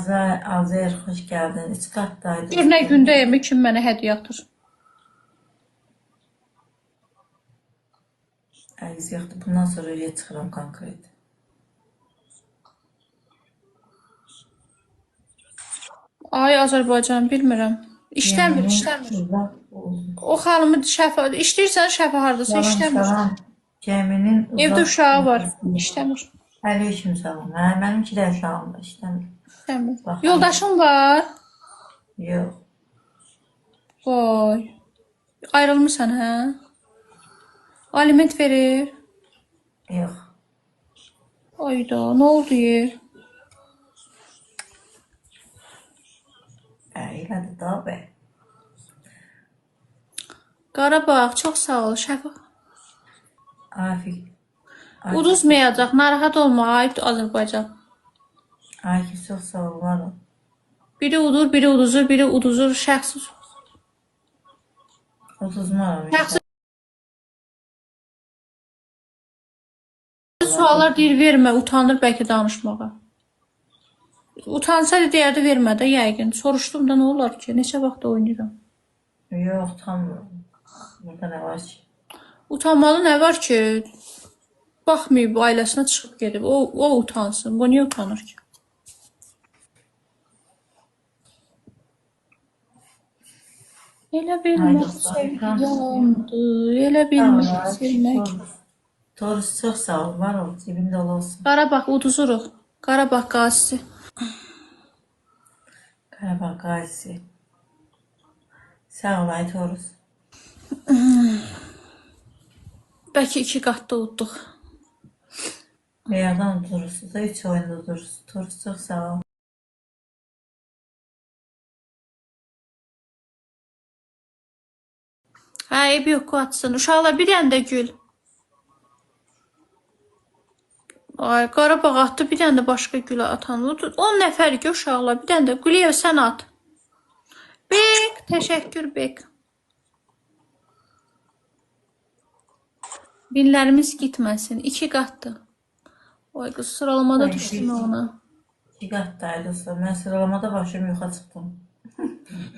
Azer, Azer hoş geldin. Üç katlaydı. Gör nə gündəyəm, kim mənə hədiyyə atır. Əgiz yoxdur. Bundan sonra oraya çıxıram konkret. Ay Azərbaycan, bilmirəm. İşləmir, Gəminin işləmir. uzaq olsun. O xanımı şəfa işləyirsən, şəfa hardasa Salam, işləmir. salam. Gəminin Evdə uzaq uşağı var, olsun. işləmir. Aleyküm salam. Hə, mənimki də uşağım var, işləmir. İşləmir. Bax. Yoldaşın var? Yox. Vay. Ayrılmısan hə? Aliment verir. Yox. Ayda, nə oldu yer? Hə, elədir da be. Qarabağ, çox sağ ol, Şəfa. Afik. Akif, Uduzmayacaq, narahat olma, ay Azərbaycan. Akif çox sağ ol, var ol. Biri udur, biri uduzur, biri uduzur, şəxsi Uduzmaram. şəxsi suallar deyir vermə, utanır bəlkə danışmağa. Utansaydı deyərdi vermə də yəqin. Soruşdum da nə olar ki? Neçə vaxt oynayıram? Yox, utanmıram. Burada nə var ki? Utanmalı nə var ki? Baxmayıb ailəsinə çıxıb gedib. O utansın. Bu niyə utanır ki? Elə Ay bilmə dostlar, sevgi ekran yalandı. Elə bilmə Sağ ol. sevmək. Torus. Torus çox sağ ol, var ol. Cibin dolu olsun. Qarabağ uduzuruq. Qarabağ qazisi. Qarabağ qazisi. Sağ ol ay Torus. Bəlkə iki qatda udduq. Beyazdan udurursunuz da 3 oyunda udurursunuz. Torus çox sağ ol. Hə, eybi yox, qoy atsın. Uşaqlar bir dənə də gül. Ay, Qarabağ atdı, bir dənə də başqa gül atan. 10 nəfər ki uşaqlar, bir dənə də Quliyev sən at. Bek, təşəkkür Bek. Binlərimiz gitməsin. İki qatdır. Oy qız, sıralamada Ay, düşdüm ona. 2 qatdaydı dostlar. Mən sıralamada başım yoxa çıxdım.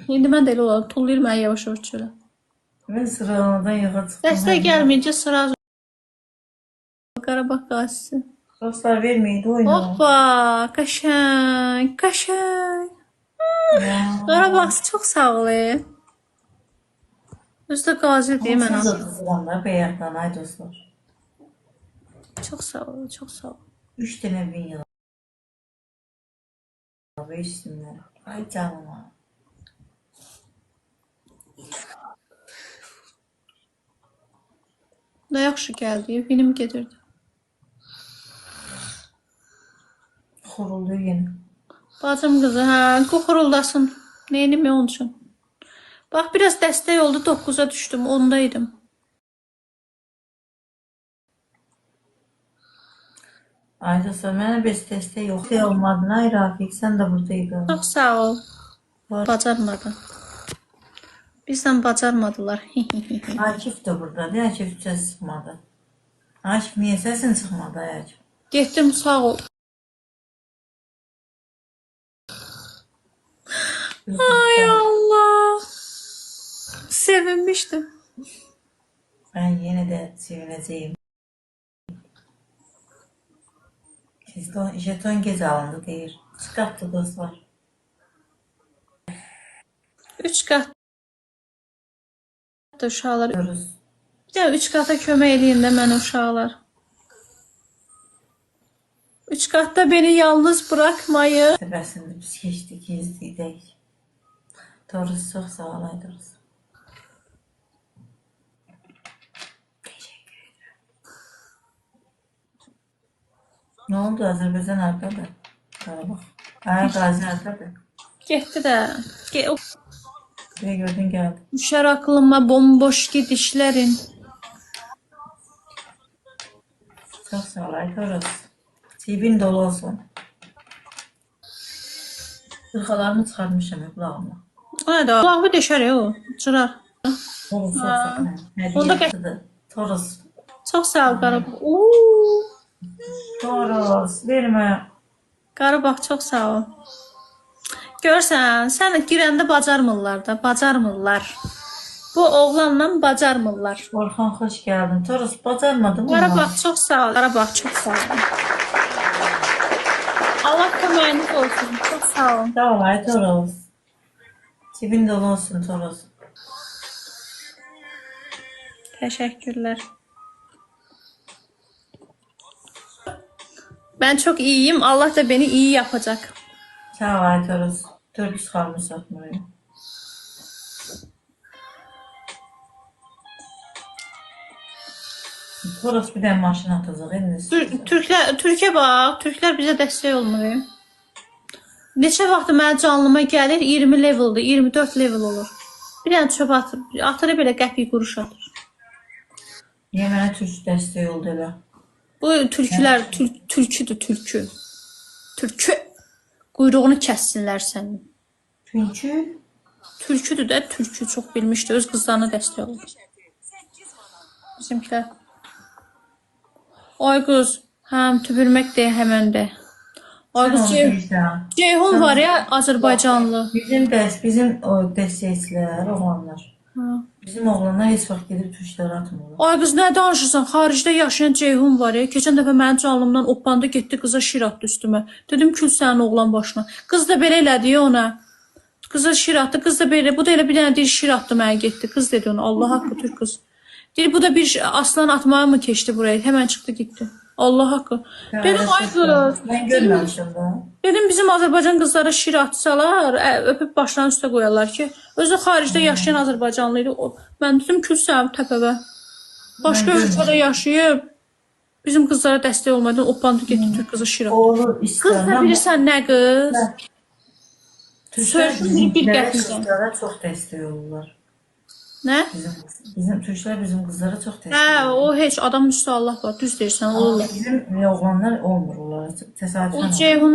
İndi mən də elə olarım. Tullayır məni yavaş-yavaş çölə. Mən sıralamadan yoxa çıxdım. Dəstək gəlməyincə sıra Qarabağ qazisi. Dostlar verməyin oyunu. Hoppa, qəşəng, qəşəng. Ya. Qarabağ çox sağ ol. Özü də qazi deyim mən Onsuz da ona. uduzuram da beyazdan ay dostlar. Çox sağ ol, çox sağ ol. 3 dənə win əlavə üstümə. Ay canıma. Nə yaxşı gəldi, vinim gedirdi. Xoruldu yenə. Bacım qızı, hə, qoxuruldasın. Neynimi onun üçün? Bax, biraz dəstək oldu, 9-a düşdüm, 10-da idim. Ay dostlar, mənə bir dəstək yox. Dəstək olmadın ay Rafiq, sən də buradaydın. Çox sağ ol. Var. Bacarmadı. Bizdən bacarmadılar. Akif də buradadır. Akif səs çıxmadı. Akif niyə səsin çıxmadı ay Akif? Getdim, sağ ol. Ay Allah. Sevinmişdim. Ben yenə də sevinəcəyim. Jeton, jeton gec alındı deyir. Çıxartdı dostlar. 3 qatdır uşaqlar. Görürüz. Bir də 3 qata kömək eləyin də mənə uşaqlar. 3 qatda beni yalnız bırakmayın. Təbəsində biz keçdik, izləydik. Torus çox sağ ol ay Torus. Teşekkür ederim. Ne oldu? Azerbaycan arkada. Qarabağ. Ay Gazi arkada. Getdi də. Bir gördün geldi. Düşər aklıma bomboş gedişlərin. Çox sağ ol ay Torus. Cibin dolu olsun. Hırxalarımı çıxartmışam qulağıma. O nə də? Qulağımı deşər ya o. Cırar. Torus çox sağ ol. Onda Hədiyyədir. Torus. Çox sağ ol Qarabağ. Oo. Torus vermə. Qarabağ çox sağ ol. Görsən, sən girəndə bacarmırlar da, bacarmırlar. Bu oğlanla bacarmırlar. Orxan xoş geldin. Toros bacarmadı mı? Qarabağ çox sağ ol. Qarabağ çox sağ ol. Allah köməyiniz olsun. Çox sağ olun. Sağ ol ay Toros. Cibin dolu olsun Toros. Teşekkürler. Ben çok iyiyim. Allah da beni iyi yapacak. Sağ ol ay Toros. 400 kalmış atmıyor. Toros bir də maşın atacaq indi. Türklər, Türkiyə bax, Türklər bizə dəstək olmur. Neçə vaxt mənim canlıma gəlir 20 leveldir, 24 level olur. Bir dənə çöp atır, atır belə qəpik quruş atır. Niyə mənə türk dəstək oldu elə? Bu türkülər türküdür, türkü. Türkü. Quyruğunu kəssinlər sənin. Çünki Türküdür də, türkü çox bilmişdi, öz qızlarına dəstək olur. Bizimkilər. Ay qız, həm tüpürmək deyə həmən də. Ay sən qız, onu deyirsən. Ceyhun var ya, Azərbaycanlı. Bizim o dəstəkçilər, oğlanlar. Hə. Bizim oğlanlar heç vaxt gedib türklərə atmırlar. Ay qız, nə danışırsan? Xaricdə yaşayan Ceyhun var ya. Keçən dəfə mənim canlımdan oppandı, getdi qıza şir atdı üstümə. Dedim kül sənin oğlan başına. Qız da belə elədi ya ona. Qıza şir atdı, qız da belə. Bu da elə bir dənə deyir şir atdı mənə getdi. Qız dedi ona, Allah haqqı türk qız. Deyir bu da bir aslan atmağa mı keçdi buraya? Həmən çıxdı getdi. Allah haqqı. Dedim ay qız. Mən görməmişəm də. Dedim bizim Azərbaycan qızlara şir atsalar, öpüb başlarının üstə qoyarlar ki, özü xaricdə yaşayan Azərbaycanlı idi. O, mən dedim kül sənin təpəvə. Başqa Mən ölkədə yaşayıb bizim qızlara dəstək olmadan oppandı getdi türk qızı şir atdı. Oğlu Qız da istəyirəm. bilirsən nə qız? Türklər Sözün biri bir bizimkilərə, qəpikdən. qızlara çox dəstək olurlar. Nə? Bizim türklər bizim qızlara çox dəstək Hə, olurlar. o heç adam üstü Allah var. Düz deyirsən, olurlar. Bizim oğlanlar olmur onlara. O Təsadüfən olur. Ceyhun